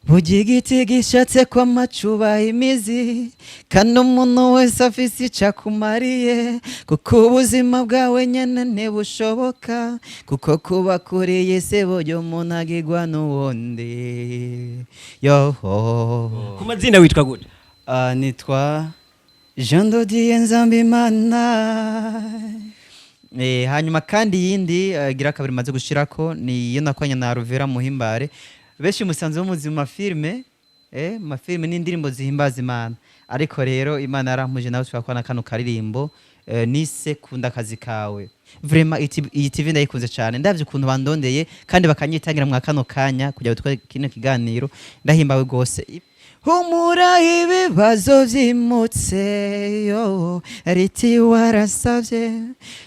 Burya igiti gishatse kwamacubaha imizi, kandi umuntu wese afise ico akumariye, kuko ubuzima bwawe nyene ntibushoboka, kuko kuba kuri iyi si burya umuntu agirwa n'uwundi yoho. Ku mazina witwa gute? Nitwa Jean Dodier Nzambimana. Hanyuma kandi iyindi igira kabiri maze gushirako ni iyo nakoranye na Ruvera Muhimbare, benshi musanze muzi mu mafilme, mu mafilme n'indirimbo zihimbaza Imana. Ariko rero Imana yarampuje nawe twakora kano karirimbo nise "Kunda akazi kawe". Vraiment iyi TV ndayikunze cyane, ndavye ukuntu bandondeye kandi bakanyitangira mwa kano kanya kugira ngo dukore kino kiganiro, ndahimbawe rwose. Humura, ibibazo vyimutse yo riti warasavye,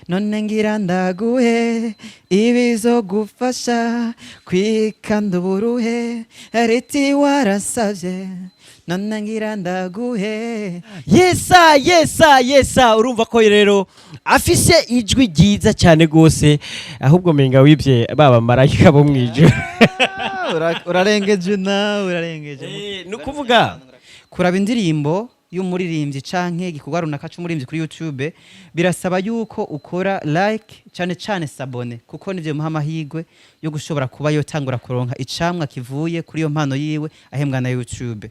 none ngira ndaguhe ibizogufasha kwikanda uburuhe. Riti warasavye, none ngira ndaguhe. Yesa, yesa, yesa! Urumva ko rero afise ijwi ryiza cyane rwose, ahubwo menga wibye baba marayika bo mwijuru. Urarengeje nawe, urarengeje. Ni ukuvuga kuraba indirimbo y'umuririmbyi canke igikorwa runaka c'umuririmbyi kuri YouTube birasaba yuko ukora like, cane cane s'abonner, kuko nivyo bimuha amahirwe yo gushobora kuba yotangura kuronka icamwa kivuye kuri iyo mpano yiwe ahembwa na YouTube.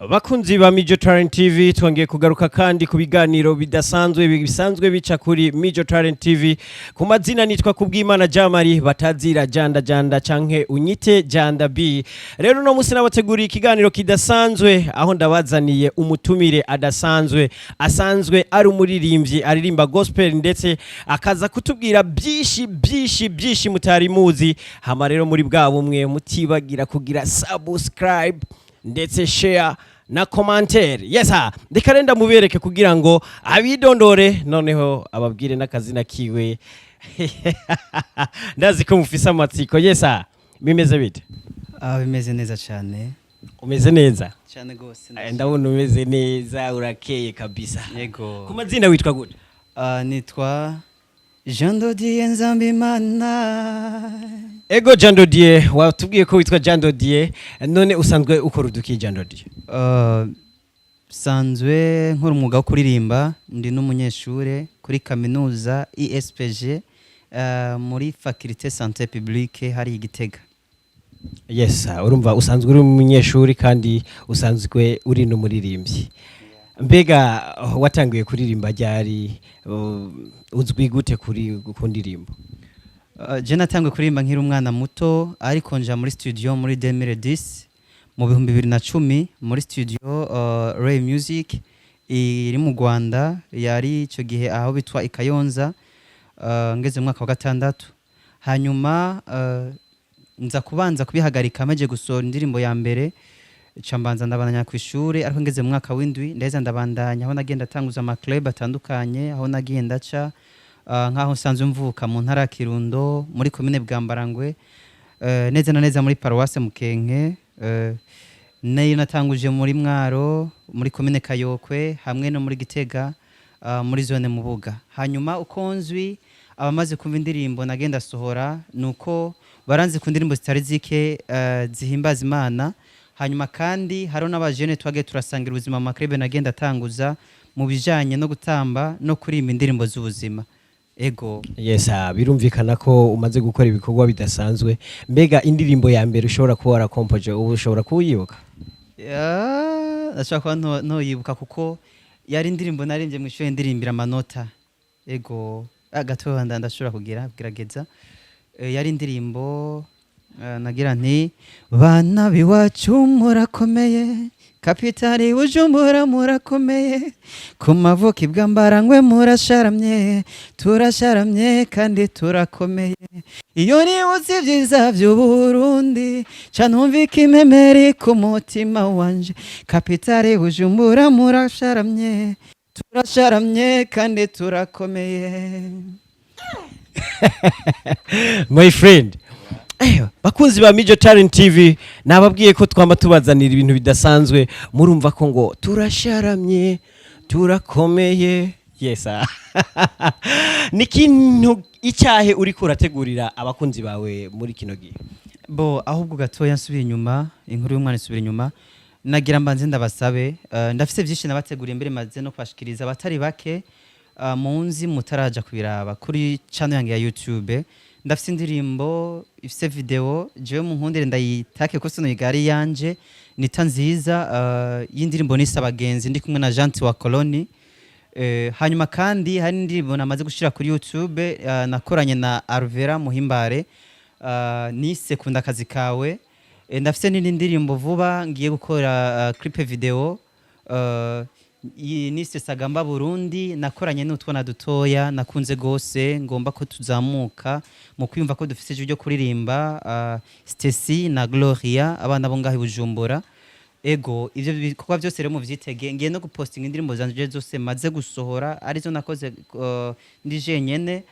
Bakunzi ba Mijo Talent TV, twongeye kugaruka kandi ku biganiro bidasanzwe bisanzwe bica kuri Mijo Talent TV. Ku mazina nitwa Kubwimana Jamari, batazira Janda Janda canke unyite Janda B. Rero no musi nabateguriye ikiganiro kidasanzwe, aho ndabazaniye umutumire adasanzwe, asanzwe ari umuririmbyi aririmba gospel, ndetse akaza kutubwira byinshi byinshi byinshi mutari muzi. Hama rero muri bwa bumwe mutibagira kugira subscribe ndetse share na commentaire. Yesa, reka renda mubereke kugira ngo abidondore, noneho ababwire n'akazina kiwe. Ndazi ko mufise amatsiko. Yesa, bimeze bite? Bimeze neza cyane. Umeze neza? Cyane gose. Ndabona umeze neza, urakeye kabisa. Yego. Ku mazina witwa gute? Nitwa Jean Dodier Nzambimana. Ego Jean Dodier, watubwiye ko witwa Jean Dodier. None usanzwe ukora uduki, Jean Dodier? Sanzwe nkora umwuga wo kuririmba, ndi n'umunyeshure kuri kaminuza ISPG, muri faculté santé publique hari Igitega. Yes, urumva usanzwe uri umunyeshuri kandi usanzwe uri n'umuririmbyi. Mbega watanguye kuririmba ryari? Uzwi gute kuri ku ndirimbo? Je natanguye kuririmba nkiri umwana muto, ariko nja muri studio muri 2010, mu 2010, muri studio Ray Music iri mu Rwanda, yari icyo gihe aho bitwa i Kayonza, ngeze mu mwaka wa gatandatu. Hanyuma nza kubanza kubihagarika maze gusohora indirimbo ya mbere, ca mbanza ndabandanya ku ishuri. Ariko ngeze mu mwaka w'indwi ndaheza ndabandanya, aho nagenda atanguza ama club atandukanye, aho nagiye ndaca nk'aho nsanzwe mvuka mu ntara ya Kirundo, muri komine Bwambarangwe, neza na neza muri paruwase Mukenke, nayo natanguje muri Mwaro, muri komine Kayokwe, hamwe no muri Gitega, muri zone Mubuga. Hanyuma uko nzwi, abamaze kumva indirimbo nagenda sohora, nuko baranzi ku ndirimbo zitari zike zihimbaza Imana. Hanyuma kandi hariho n'abajene twagiye turasangira ubuzima mu ma club nagenda atanguza mu bijanye no gutamba no kuririmba indirimbo z'ubuzima. Ego. Yes, birumvikana ko umaze gukora ibikorwa bidasanzwe. Mbega indirimbo ya mbere ushobora kuba warakompoje ubu ushobora kuyibuka? Ya, ndashobora kuba ntoyibuka kuko yari indirimbo naririmbye mu ishuri ndirimbira amanota. Ego. Gato ndashobora kugira kugerageza. Yari indirimbo nagira nti: "Bana b'iwacu murakomeye, kapitali Bujumbura murakomeye, ku mavuko ibwambarangwe murasharamye, turasharamye kandi turakomeye. Iyo nibutse ibyiza by'Uburundi ca numvika impemeri ku mutima wanje. Kapitali Bujumbura murasharamye, turasharamye kandi turakomeye." My friend, bakunzi ba Mijo Talent TV, nababwiye ko twama tubazanira ibintu bidasanzwe. Murumva ko ngo turasharamye, turakomeye. Yes. Ni ikintu icyahe uriko urategurira abakunzi bawe muri kino gihe? Bo, ahubwo gatoya nsubira inyuma, inkuru y'umwana isubira inyuma. Nagira mbanze ndabasabe, ndafise byinshi nabateguriye, mbere maze no kubashikiriza abatari bake, munzi mutaraja kubiraba kuri channel yange ya YouTube. Ndafise indirimbo ifise video, jewe munkundire ndayitake ko sino igari yanje nita nziza, y'indirimbo nise Abagenzi, ndi kumwe na Janti wa Coloni. Hanyuma kandi hari n'indirimbo namaze gushira kuri YouTube, nakoranye na Arvera Muhimbare, nise Kunda Akazi Kawe. Ndafise n'indi ndirimbo vuba ngiye gukora clip video, iyi nise Sagamba Burundi, nakoranye n'utwana dutoya nakunze gose, ngomba ko tuzamuka mu kwiyumva ko dufise ijwi ryo kuririmba, Stacy na Gloria, abana bo ngaho i Bujumbura. Ego, ivyo bikorwa byose rero muvyitege. Ngiye no gupostinga indirimbo zanje zose maze gusohora, arizo nakoze ndi jenyene,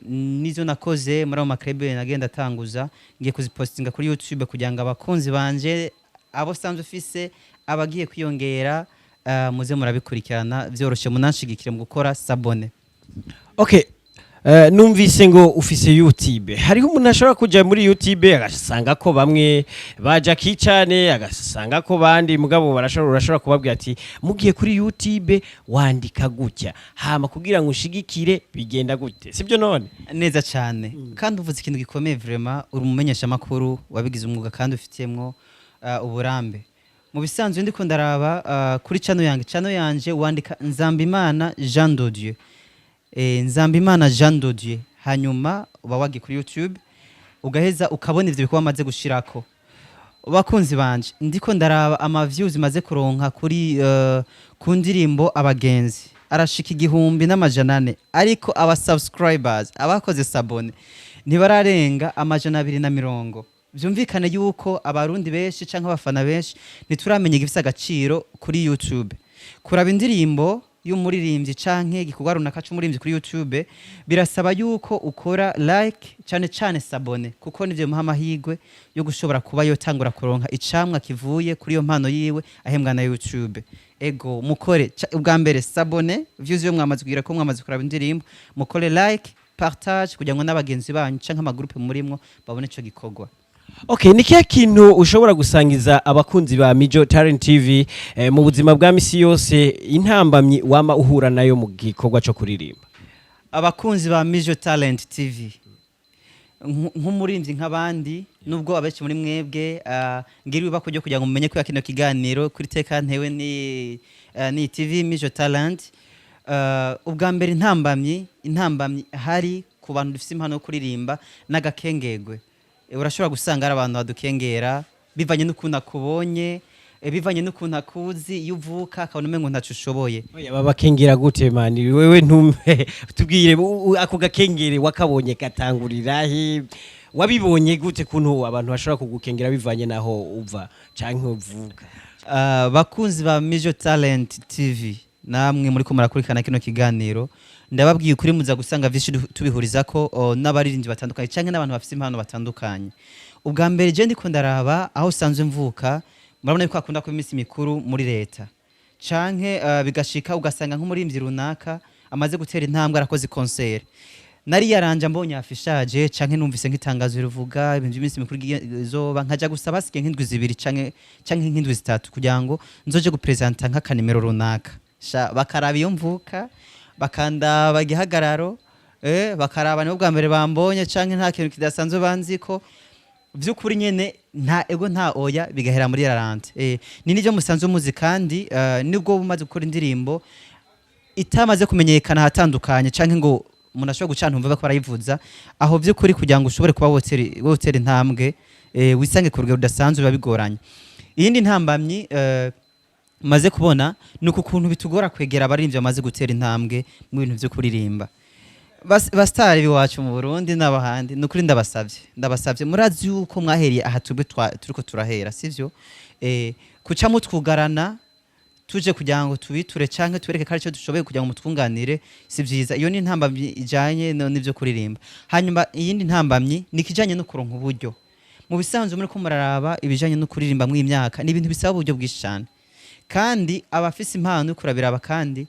nizo nakoze muri ayo makrebe nagenda atanguza. Ngiye kuzipostinga kuri YouTube kugira ngo abakunzi banje, abo sanzwe ufise, abagiye kwiyongera, muze murabikurikirana vyoroshe, munanshigikire mu gukora s'abonner. Okay. Numvise ngo ufise YouTube. Hariho umuntu ashobora kuja muri YouTube agasanga ko bamwe baja kicane, agasanga ko bandi, mugabo barashobora, urashobora kubabwira ati mugiye kuri YouTube wandika gutya, hama kugira ngo ushigikire bigenda gute, sibyo none? Neza cyane, kandi uvuze ikintu gikomeye. Vraiment uri umumenyesha makuru wabigize umwuga kandi ufitiyemwo uburambe. Mu bisanzwe ndiko ndaraba kuri channel yanje wandika Nzambimana Jean de Dieu, Nzambimana Jean de Dieu, hanyuma uba wagiye kuri YouTube ugaheza ukabona ivyo bikorwa maze gushirako. Bakunzi banje, ndiko ndaraba ama views maze kuronka kuri ku ndirimbo Abagenzi arashika 1400, ariko aba subscribers, abakoze s'abonner, ntibararenga 220. Vyumvikane yuko Abarundi benshi canke abafana benshi ntituramenya igifise agaciro kuri YouTube. Kuraba indirimbo y'umuririmbyi canke igikorwa runaka c'umuririmbyi kuri YouTube birasaba yuko ukora like, cane cane s'abonner, kuko nivyo bimuha amahirwe yo gushobora kuba yotangura kuronka icamwa kivuye kuri iyo mpano yiwe ahembwa na YouTube. Ego, mukore ubwa mbere s'abonner, views yo mwamaze kugira ko mwamaze kuraba indirimbo, mukore like, partage, kugira ngo n'abagenzi banyu canke amagroupe murimwo babone ico gikorwa. Okay, ni kihe kintu ushobora gusangiza abakunzi ba Mijo Talent TV mu buzima bwa misi yose, intambamyi wama uhura nayo mu gikorwa cyo kuririmba? Abakunzi ba Mijo Talent TV, nk'umuririmbyi nk'abandi, nubwo abenshi muri mwebwe ngira ibako ryo kugira ngo mumenye ko kino kiganiro kuri teka ntewe ni TV Mijo Talent. Ubwa mbere intambamyi hari ku bantu dufite impano yo kuririmba n'agakengegwe. Urashobora gusanga hari abantu badukengera bivanye n'ukuntu akubonye, bivanye n'ukuntu akuzi iyo uvuka, akabona umengo ntaco ushoboye. Oya, babakengera gute mani? Wewe ntume tubwire, ako gakengere wakabonye katangurira he? Wabibonye gute kuntu abantu bashobora kugukengera bivanye naho uva canke uvuka? Bakunzi ba Mijo Talent TV, namwe muri ko murakurikirana kino kiganiro, ndababwiye ukuri, muza gusanga vyinshi tubihurizako n'abaririmbyi batandukanye canke n'abantu bafise impano batandukanye. Ubwa mbere je ndiko ndaraba aho sanzwe mvuka, murabona yuko hakunda kuba iminsi mikuru muri leta, canke bigashika ugasanga nk'umuririmbyi runaka amaze gutera intambwe arakoze concert, nari yaranje mbonye affichage canke numvise nk'itangazo rivuga ibintu by'iminsi mikuru izoba, nkaja gusaba hasigaye nk'indwi 2 canke nk'indwi 3 kugira ngo nzoje gupresenta nk'akanimero runaka. Sha, bakaraba iyo mvuka, bakandaba igihagararo, bakaraba nibo bwa mbere bambonye canke nta kintu kidasanzwe banziko vy'ukuri nyene, nta ego nta oya, bigahera muri rarante. Ni nivyo musanzwe muzi, kandi nibwo bumaze gukora indirimbo itamaze kumenyekana ahatandukanye canke ngo umuntu ashobora gucana umva ko barayivuza aho, vy'ukuri kugira ngo ushobore kuba wotera intambwe, wisange ku rugero rudasanzwe, biba bigoranye. Iyindi ntambamyi maze kubona ni uku kuntu bitugora kwegera abaririmbyi bamaze gutera intambwe mu bintu vyo kuririmba. Basitari b'iwacu mu Burundi n'abahandi, ni ukuri ndabasavye, murazi yuko mwahereye aha twebwe turiko turahera, sivyo? Kuca mutwugarana tuje kugira ngo tubiture canke tubereke ko aricyo dushoboye kugira ngo mutwunganire, si vyiza. Iyo ni intambamyi ijanye n'ivyo kuririmba. Hanyuma iyindi ntambamyi ni ikijanye no kuronka uburyo. Mu bisanzwe muri ko muraraba ibijanye no kuririmba mw'imyaka ni ibintu bisaba uburyo bwinshi cane, kandi abafise impano yo kurabiraba kandi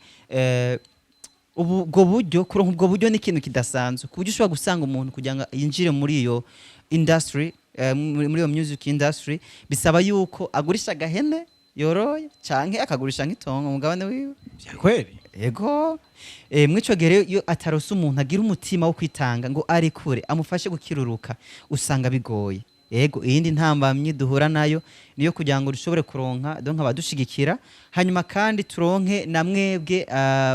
Ubu ubwo buryo, kuronka ubwo buryo ni ikintu kidasanzwe, ku buryo ushobora gusanga umuntu kugira ngo yinjire muri iyo industry, muri iyo music industry, bisaba yuko agurisha agahene yoroye canke akagurisha nk'itongo umugabane wiwe. Kweli? Ego, mwico gihe rero iyo atarose umuntu agira umutima wo kwitanga ngo arekure amufashe gukiruruka, usanga bigoye. Ego, iyindi ntambamyi duhura nayo niyo kugira ngo dushobore kuronka donc abadushigikira, hanyuma kandi turonke na mwebwe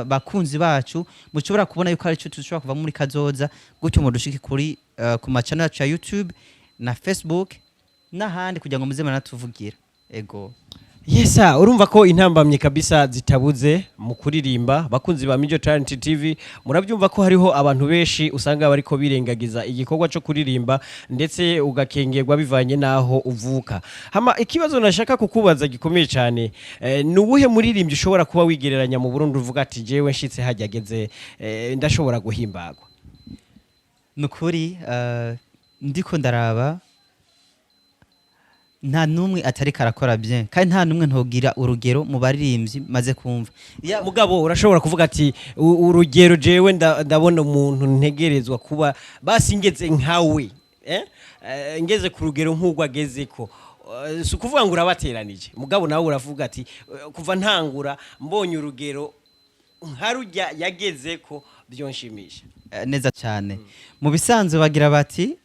bakunzi bacu mushobora kubona yuko ari cyo dushobora kuva muri kazoza gutyo, mudushike kuri ku ma channel yacu ya YouTube na Facebook n'ahandi kugira ngo muze muranatuvugira. Ego. Yesa, urumva ko intambamye kabisa zitabuze mu kuririmba. Bakunzi ba Mijo Talent TV, murabyumva ko hariho abantu benshi usanga bariko birengagiza igikorwa cyo kuririmba, ndetse ugakengerwa bivanye naho uvuka. Hama ikibazo nashaka kukubaza gikomeye cyane, ni uwuhe muririmbyi ushobora kuba wigereranya mu Burundi, uvuga ati jewe nshitse hajya ageze, ndashobora guhimbagwa? Nukuri ndiko ndaraba, nta numwe atari karakora bien, kandi nta numwe ntogira urugero mu baririmbyi maze kumva. Mugabo urashobora kuvuga ati urugero jewe ndabona umuntu ntegerezwa kuba basi ngeze nkawe, eh? Ngeze ku rugero nk'urwo agezeko. Si ukuvuga ngo urabateranije, mugabo nawe uravuga ati kuva ntangura mbonye urugero nka rujya yagezeko byonshimisha. Neza cyane. Mu bisanzwe bagira bati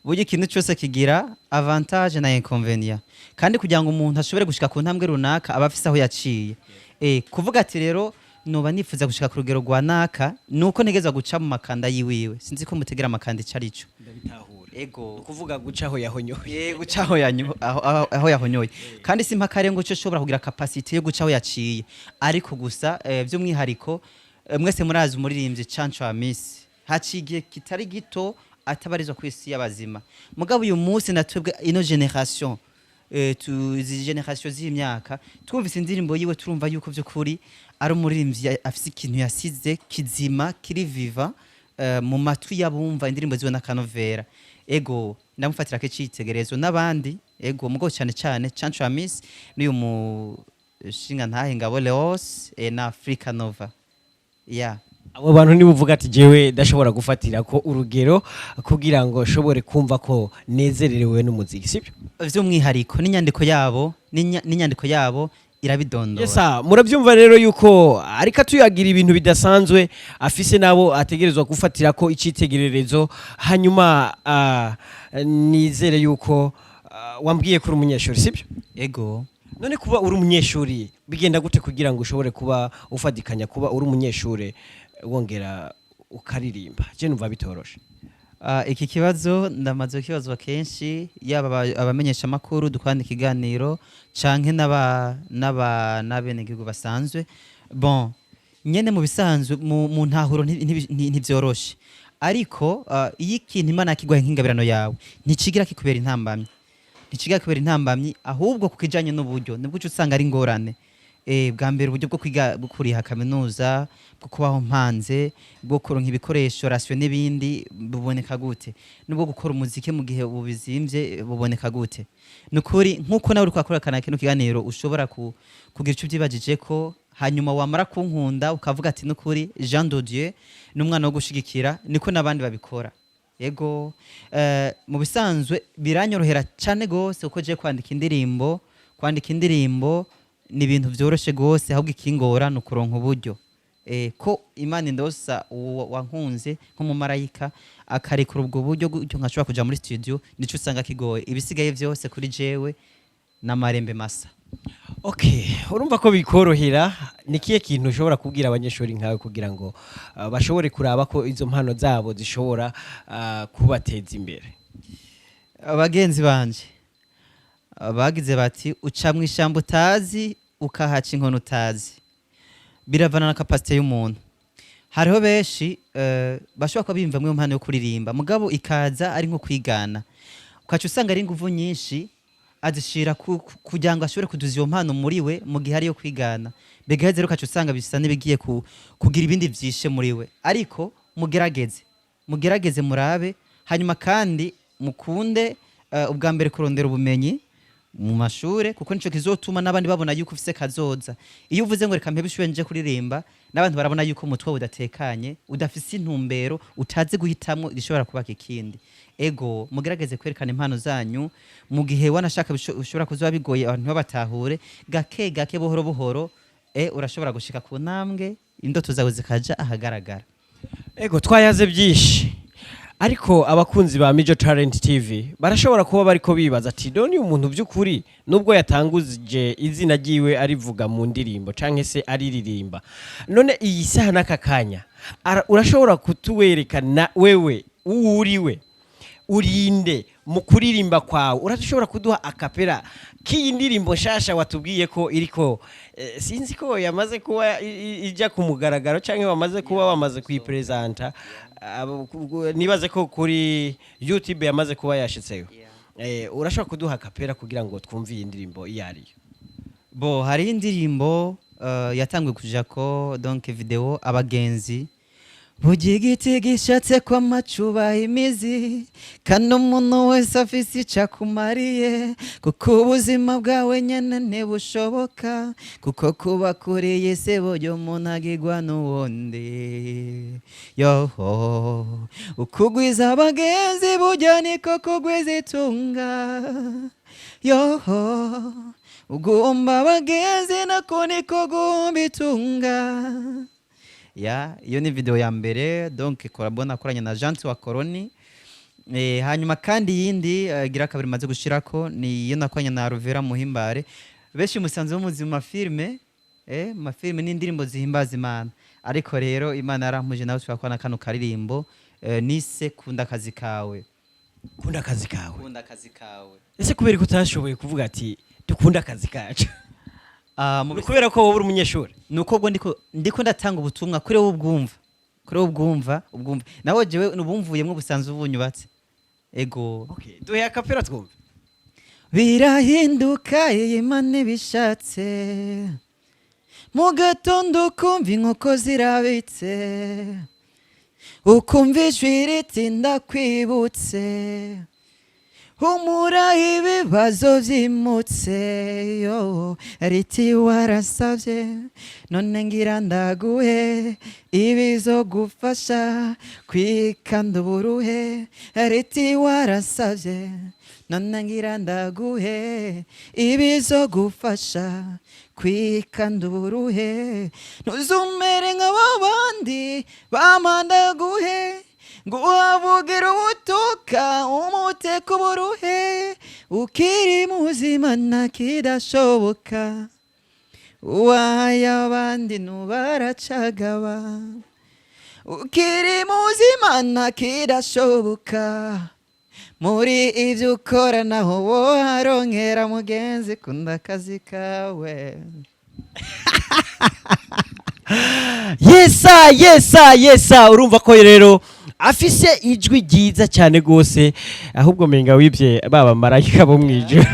burya ikintu cyose kigira avantage na inconvénient, kandi kugira ngo umuntu ashobore gushika ku ntambwe runaka aba afise aho yaciye. Kuvuga ati rero noba nifuza gushika ku rugero rwa naka, nuko ntegezwa guca mu makanda yiwiwe. Sinzi ko mutegera amakanda ico arico. Ndabitahura. Ego. Ukuvuga guca aho yahonyoye. Guca aho aho yahonyoye, kandi si mpaka rero ngo uce ushobora kugira capacité yo guca aho yaciye, ariko gusa by'umwihariko mwese murazi umuririmbyi Canco Amisi, haciye igihe kitari gito atabarizwa ku isi y'abazima. Mugabo uyu munsi natwebwe ino génération, izi génération z'imyaka, twumvise indirimbo yiwe turumva yuko by'ukuri ari umuririmbyi afise ikintu yasize kizima kiri viva mu matwi y'abumva indirimbo ziwe n'akanovera. Ego, ndamufatira ko icitegererezo n'abandi. Ego, mugo cyane cyane Canco Amisi n'uyu mushinga ntahe Ngabo Leos, na Africa Nova, yeah. Abo bantu niba uvuga ati jewe ndashobora gufatira ko urugero kugira ngo nshobore kumva ko nezererewe n'umuziki, sibyo? By'umwihariko n'inyandiko yabo irabidondora. Yesa, murabyumva rero yuko ariko atuyagira ibintu bidasanzwe afise nabo ategerezwa gufatira ko icitegererezo. Hanyuma nizere yuko wambwiye ko uri umunyeshuri, sibyo? Ego. None kuba uri umunyeshuri bigenda gute kugira ngo ushobore kuba ufatikanya kuba uri umunyeshuri wongera ukaririmba? Je numva bitoroshe. Iki kibazo ndamaze kukibazwa kenshi, yaba abamenyesha amakuru dukorana ikiganiro canke n'aba n'aba n'abenegihugu basanzwe. Bon, nyene mu bisanzwe mu ntahuro ntivyoroshe, ariko iyo ikintu Imana yakiguhaye nk'ingabirano yawe ntikigira kikubera intambamyi, ntikigira kikubera intambamyi. Ahubwo ku kijanye n'uburyo nibwo uca usanga ari ingorane. Bwa mbere uburyo bwo kwiga, bwo kuriha kaminuza, bwo kubaho mpanze, bwo kuronka ibikoresho, ration n'ibindi, buboneka gute? Nubwo gukora umuziki mu gihe ubizimvye buboneka gute? Nukuri nkuko nawe uriko urakora kana kino kiganiro, ushobora kugira ico uvyibajije ko, hanyuma wamara kunkunda ukavuga ati nukuri Jean de Dieu ni umwana wo gushigikira, niko n'abandi babikora. Ego, mu bisanzwe biranyorohera cyane gose kuko je kwandika indirimbo ni ibintu vyoroshe gose. Ahubwo ikingora ni ukuronka uburyo. Ko Imana indosa uwo wankunze nk'umumarayika akarekura ubwo buryo gutyo nkashobora kuja muri studio, nico usanga kigoye. Ibisigaye vyose kuri jewe n'amarembe masa. Okay, urumva ko bikorohera. Ni kihe kintu ushobora kubwira abanyeshuri nkawe kugira ngo bashobore kuraba ko izo mpano zabo zishobora kubateza imbere? Abagenzi banje bagize bati uca mu ishyamba utazi ukahaca inkono utazi. Biravana na capacité y'umuntu. Hariho benshi bashobora kuba biyumvamwo iyo mpano yo kuririmba, mugabo ikaza ari nko kwigana, ukaca usanga ari inguvu nyinshi azishira kugira ngo ashobore kuduza iyo mpano muri we mu gihe ari iyo kwigana. Bigaheze rero ukaca usanga bisa n'ibigiye kugira ibindi vyishe muri we. Ariko mugerageze, mugerageze murabe, hanyuma kandi mukunde ubwa mbere kurondera ubumenyi mu mashure, kuko nico kizotuma n'abandi babona yuko ufise kazoza. Iyo uvuze ngo reka mpebe ishure nje kuririmba, N'abantu barabona yuko umutwe wawe udatekanye, udafise intumbero, utazi guhitamwo igishobora kubaka ikindi. Ego, mugerageze kwerekana impano zanyu. Mu gihe wanashaka ushobora kuzoba bigoye abantu ntibabatahure, gake gake, buhoro buhoro, urashobora gushika ku ntambwe, indoto zawe zikaja ahagaragara. Ego, twayaze byinshi, ariko abakunzi ba Mijo Talent TV barashobora kuba bariko bibaza ati: "None uyu muntu by'ukuri, nubwo yatanguje izina ryiwe arivuga mu ndirimbo canke se ariririmba, none iyi saha n'aka kanya urashobora kutuwerekana wewe uwo uriwe, urinde mu kuririmba kwawe? Urashobora kuduha a cappella k'iyi ndirimbo nshasha watubwiye ko iriko, sinzi ko yamaze kuba ijya ku mugaragaro canke wamaze kuyipresenta? Nibaze ko kuri YouTube yamaze kuba yashitseyo. Urashobora kuduha a cappella kugira ngo twumve iyi ndirimbo iyo ariyo?" Bo, hari indirimbo yatanguye kujako, donc video "Abagenzi". Burya igiti gishatse kwamacubaha imizi, kandi umuntu wese afise ico akumariye, kuko ubuzima bwawe nyene ntibushoboka, kuko kuba kuri iyi si burya umuntu agirwa n'uwundi. Yoho, ukugwiza abagenzi burya niko kugwiza itunga. Yoho, ugumba abagenzi nako niko gumba itunga. Ya, iyo ni video ya mbere, donc collabo nakoranye na Janti wa Koroni. Hanyuma kandi yindi gira kabiri maze gushirako ni iyo nakoranye na Ruvera Muhimbare, benshi musanzwe muzi mu mafilme, mu mafilme n'indirimbo zihimbaza Imana. Ariko rero Imana yarampuje nawe twakora kano karirimbo nise "Kunda akazi kawe". "Kunda akazi kawe". "Kunda akazi kawe". Ese kubera ko utashoboye kuvuga ati "Dukunde akazi kacu"? Ah, mu Ni kubera ko wowe uri umunyeshuri? Nuko ubwo ndiko ndatanga ubutumwa kuri wowe ubwumva, kuri wowe ubwumva nawe, jewe nubumvuyemwo busanzwe bunyubatse. Ego. Okay, duhe a cappella twumve. Birahinduka iyi Imana ibishatse, mu gatondo ukumva inkoko zirabitse, ukumva ijwi riti: "Ndakwibutse, humura, ibibazo byimutse." Yo, riti: "Warasabye, none ngira ndaguhe ibizogufasha kwikanda uburuhe." Riti: "Warasabye, none ngira ndaguhe ibizogufasha kwikanda uburuhe. Ntuzumere nk'abo bandi bamandaguhe ngo uhavugira ubutuka umuteka uburuhe. Ukiri muzima ntakidashoboka, uwahaye abandi ntubaracagaba. Ukiri muzima ntakidashoboka, muri ibyo ukora naho woharonkera. Mugenzi, kunda akazi kawe." Yesa, yesa, yesa! Urumva ko rero afise ijwi ryiza cyane rwose, ahubwo menga wibye baba marayika bo mwijuru.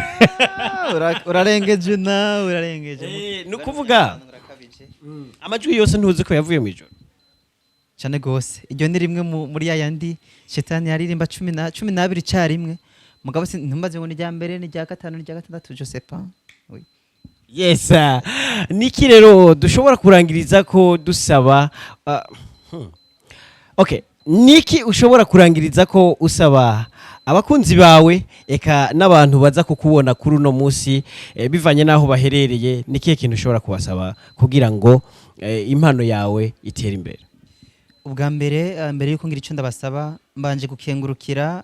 Urarengeje nawe, urarengeje. Ni ukuvuga amajwi yose ntuzi ko yavuye mu ijuru? Cyane gose. Iryo ni rimwe muri ya yandi shetani yaririmba 12 icyarimwe, mugabo ntumbaze ngo ni irya mbere, ni irya gatanu, ni irya gatandatu, je sais pas. Oui. Yesa, niki rero dushobora kurangiriza ko dusaba, okay, niki ushobora kurangiriza ko usaba abakunzi bawe, eka n'abantu baza kukubona kuri uno munsi, bivanye n'aho baherereye? Ni kihe kintu ushobora kubasaba kugira ngo impano yawe itere imbere? Ubwa mbere, mbere yuko ngira icyo ndabasaba, mbanje gukengurukira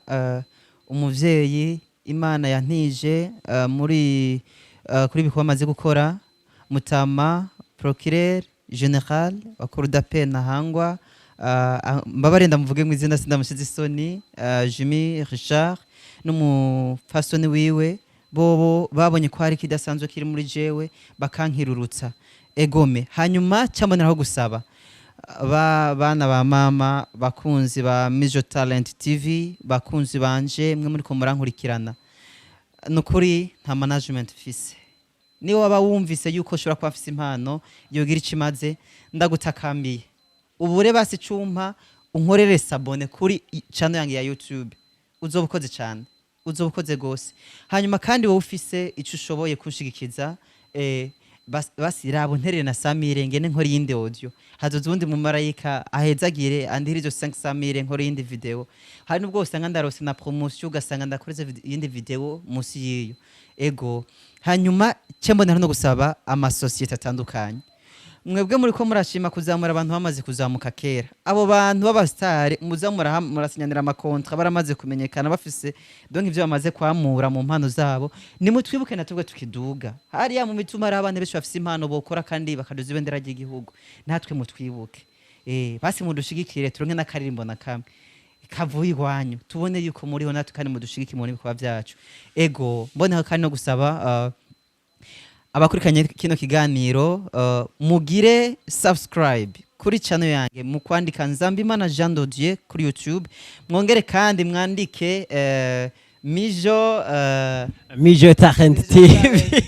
umuvyeyi Imana yantije muri kuri ibikorwa amaze gukora, mutama procureur général wa cour d'appel Ntahangwa. Mbabare ndamuvuge mu izina, sindamushize isoni, Jimmy Richard n'umupfasoni wiwe. Bobo babonye ko hari ikidasanzwe kiri muri jewe, bakankirurutsa. Egome, hanyuma cyamboneraho gusaba ba bana ba mama, bakunzi ba Mijo Talent TV, bakunzi banje mwe muri ko murankurikirana, nukuri nta management mfise. Niba waba wumvise yuko ushobora kuba afise impano yogira icyo imaze, ndagutakambiye, ubure basi cumpa unkorere s'abonner kuri channel yange ya YouTube, uzoba ukoze cyane, uzoba ukoze gose. Hanyuma kandi wowe ufise icyo ushoboye kunshigikiza. Basi rabo nterere na 100 000, ngene nkora iyindi audio. Hazoza uwundi mumarayika ahezagire, andihire izo 500 000, nkora iyindi video. Hari nubwo usanga ndarose na promotion, ugasanga ndakoreze iyindi video musi y'iyo. Ego, hanyuma cyo mbonera no gusaba amasosiyete atandukanye: mwebwe muri ko murashima kuzamura abantu bamaze kuzamuka kera, abo bantu b'abasitari muza murasinyanira ama contrats, baramaze kumenyekana, bafise donc ivyo bamaze kwamura mu mpano zabo, nimutwibuke na twebwe tukiduga hariya mu mituma. Hari abana benshi bafise impano bokora kandi bakaduza ibendera ry'igihugu. Natwe mutwibuke, basi mudushigikire, turonke n'akaririmbo na kamwe kavuye iwanyu, tubone yuko muriho natwe, kandi mudushigikire mu bikorwa byacu. Ego, mboneho kandi no gusaba abakurikiranye kino kiganiro, mugire subscribe kuri channel yange mu kwandika Nzambimana Jean de Dieu kuri YouTube, mwongere kandi mwandike Mijo Mijo Talent TV.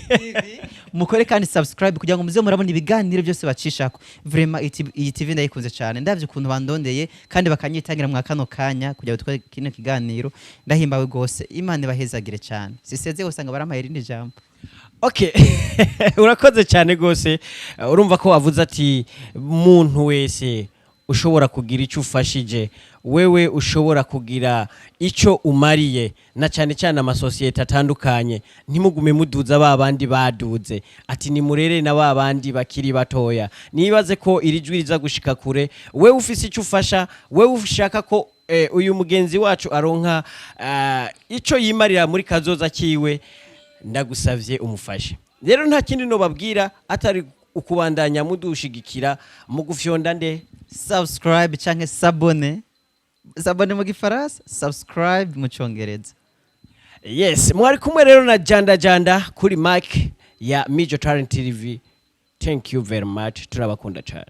Mukore kandi subscribe kugira ngo muze murabona ibiganiro byose bacishako. Vraiment iyi TV ndayikunze cyane. Ndavye ukuntu bandondeye kandi bakanyitangira mwa kano kanya kugira ngo dukore kino kiganiro, ndahimbawe gose. Imana ibahezagire cyane. Siseze, usanga barampaye irindi jambo. Okay, urakoze cyane rwose. Urumva ko wavuze ati muntu wese ushobora kugira icyo ufashije, wewe ushobora kugira icyo umariye, na cyane cyane amasosiyete atandukanye, ntimugume muduza ba bandi baduze, ati nimurere na ba bandi bakiri batoya. Nibaze ko iri jwi riza gushika kure. Wewe ufise icyo ufasha, wewe ushaka ko uyu mugenzi wacu aronka icyo yimarira muri kazoza kiwe, ndagusavye umufashe. Rero nta kindi nobabwira atari ukubandanya mudushigikira mu gufyonda nde? Subscribe canke s'abonner. S'abonner mu gifaransa, subscribe mu congereza. Yes, mwari kumwe rero na Janda Janda kuri mic ya Mijo Talent TV. Thank you very much, turabakunda cyane.